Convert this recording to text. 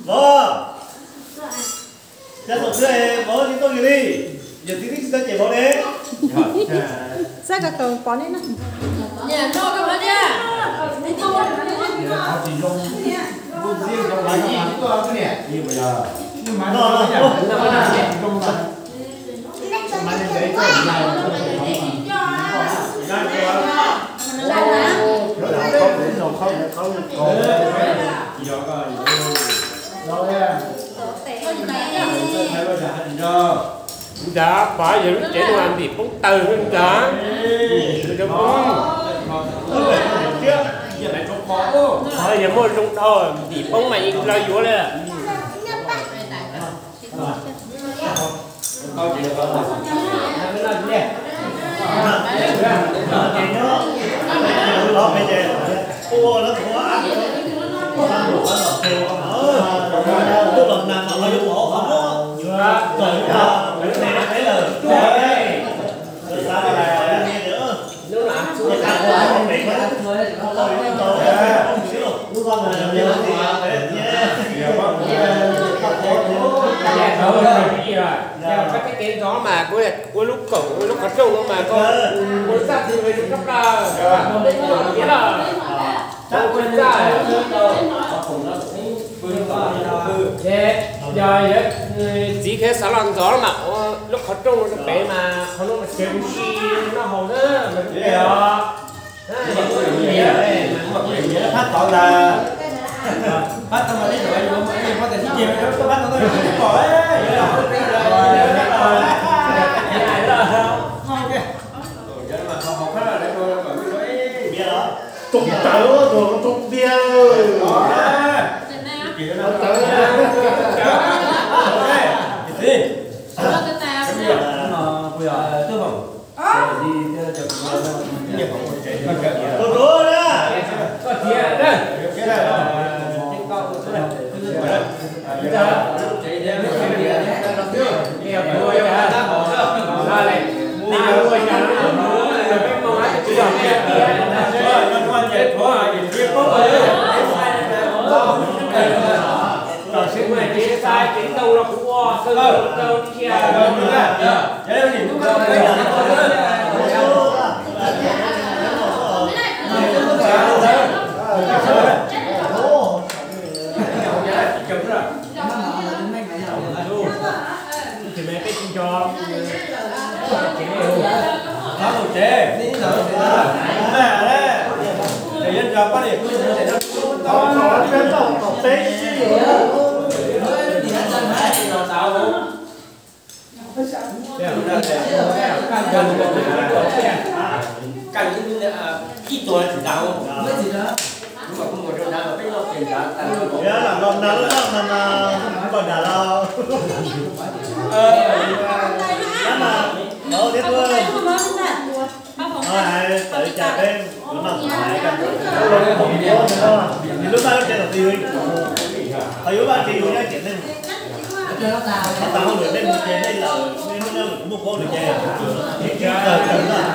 Los, cov tom xwb, vauv tsis tau yus li, yog txiv twb tsis tau cem vauv ne. Xav kom tau pom ne no. No, no. Nrad pov yog lub tsev no ntim poob tawg nrad. Yog muaj zoo dhau ntim poob mas yeej law yuav li. Koj tej kev ntxov mas kuv ua lub kaum lub qhov rooj no mas koj ua txaj txij ve rau kab plaws, koj ua txaj. Yog txiv khiav xav los ntxov mas ua lub qhov rooj no rau pem mas qhov no mas tsev kuv si noj haus na mas kuv os. Phab tod ntag, phab tod mas ib yam li yuav mus ib yam li poj niam sib ceg, phab tod tau yuav pom. Rooj taws, rooj tiag. Tus tus na. Tam sim no ces sai ces ntoo los kuv ua, kawg ntoo rau tib si. Ces peb tsis nco. Qhov tus tsev, ib ntawd, ib ntawd, ces yuav nrog poj niam kuj tau peb xwb. Kaj ib tug tsis tau, kuv mas kuv mus rau nrad mas peb noj ces nrad tas. Los nrad lub noj mas mas npam nrad los. Nrad mas, thiab tuaj. Hais tawm li cas peb yuav noj hais, lub noj lub tsev los twb yog ib, qhov yuav vaj tsev yus nyob ces nej mus, tas hauj lwm nej mus ces nej lawm, nej muaj nyob lwm muaj paub lwm ces, tsis tawm tawm noj.